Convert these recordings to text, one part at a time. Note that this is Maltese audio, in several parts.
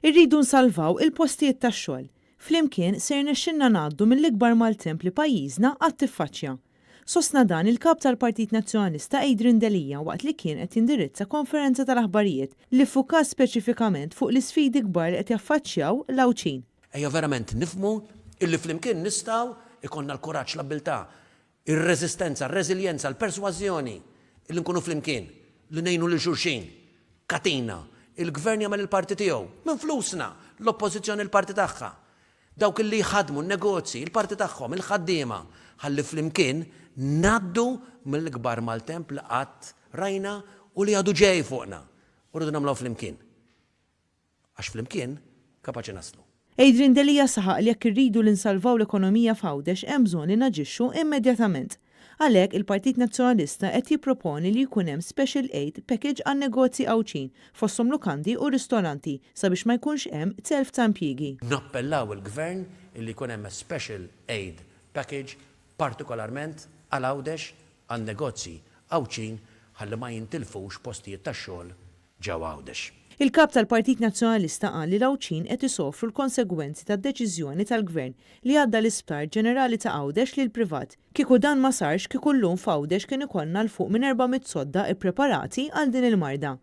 Irridu nsalvaw il-postijiet tax-xogħol. Flimkien se jirnexxilna ngħaddu mill-ikbar maltemp li pajjiżna qatt iffaċċja. Sostna dan il-Kap tal-Partit Nazzjonalista Adrian Delia waqt li kien qed jindirizza konferenza tal-aħbarijiet li ffukat speċifikament fuq l-isfidi kbar li qed jaffaċċjaw l-Għawdxin. Ejja verament nifhmu illi flimkien nistgħu jkollna l-kuraġġ, l-abbiltà, ir-reżistenza, r-reżiljenza, l-persważjoni illi nkunu flimkien, li ngħinu lil xulxin. Katina. Il-Gvern jagħmel il-parti tiegħu. Minn flusna! L-Oppożizzjoni l-parti tagħha. Dawk illi jħaddmu, n-negozji, il-parti tagħhom, il-ħaddiema. Ħalli flimkien ngħaddu mill-ikbar maltemp li qatt rajna u li għadu ġej fuqna. U rridu nagħmluha flimkien. Għax flimkien kapaċi naslu. Adrian Delia saħaq li jekk irridu li nsalvaw l-ekonomija f'Għawdex hemm bżonn li naġixxu immedjatament. Għalhekk, il-Partit Nazzjonalista qed jipproponi li jkun hemm special aid package għan-negozji Għawdxin, fosthom lukandi u ristoranti, sabiex ma jkunx hemm telf ta' impjiegi. Nappellaw il-Gvern illi jkun hemm a special aid package partikolarment għal Għawdex, għan-negozji Għawdxin ħalli ma jintilfux postijiet tax-xogħol ġewwa Għawdex. Il-Kap tal-Partit Nazzjonalista qal li l-Għawdxin qed isofru l-konsegwenzi tad-deċiżjoni tal-Gvern li għadda l-Isptar Ġenerali ta' Għawdex lill-privat. Kieku dan ma sarx kieku llum f'Għawdex kien ikollna 'l fuq minn 400 sodda ppreparati għal din il-marda.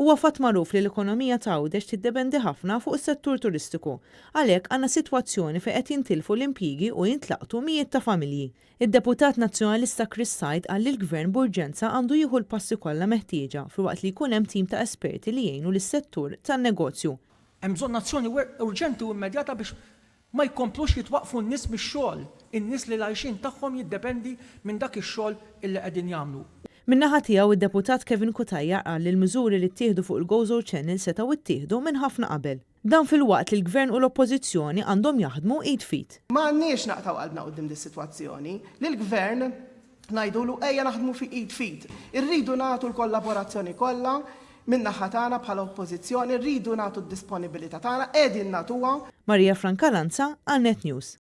Huwa fatt magħruf li l-ekonomija ta' Għawdex tiddependi ħafna fuq is-settur turistiku. Għalhekk għandna sitwazzjoni fejn qed jintilfu l-impjiegi u jintlaqtu mijiet ta' familji. Id-Deputat Nazzjonalista Chris Said qal li l-Gvern b'urġenza għandu jieħu l-passi kollha meħtieġa filwaqt li jkun hemm tim ta' esperti li jgħinu lis-settur tan-negozju. Hemm bżonn azzjoni urġenti u immedjata biex ma jkomplux jitwaqqfu n-nies mix-xogħol, in-nies li l-għajxien tagħhom jiddependi minn dak ix-xogħol illi qegħdin jagħmlu. Min-naħa tiegħu id-Deputat Kevin Cutajar qal li l-miżuri li ttieħdu fuq il-Gozo Channel setgħu ttieħdu minn ħafna qabel. Dan filwaqt li l-Gvern u l-Oppożizzjoni għandhom jaħdmu id f'id. Ma għandniex naqtgħu qalbna quddiem dis-sitwazzjoni. Lill-Gvern ngħidulu ejja naħdmu fi id f'id. Irridu nagħtu l-kollaborazzjoni kollha min-naħa tagħna bħala Oppożizzjoni, rridu nagħtu d-disponibilità tagħna, qegħdin nagħtuha. Maria Francalanza għal Net News.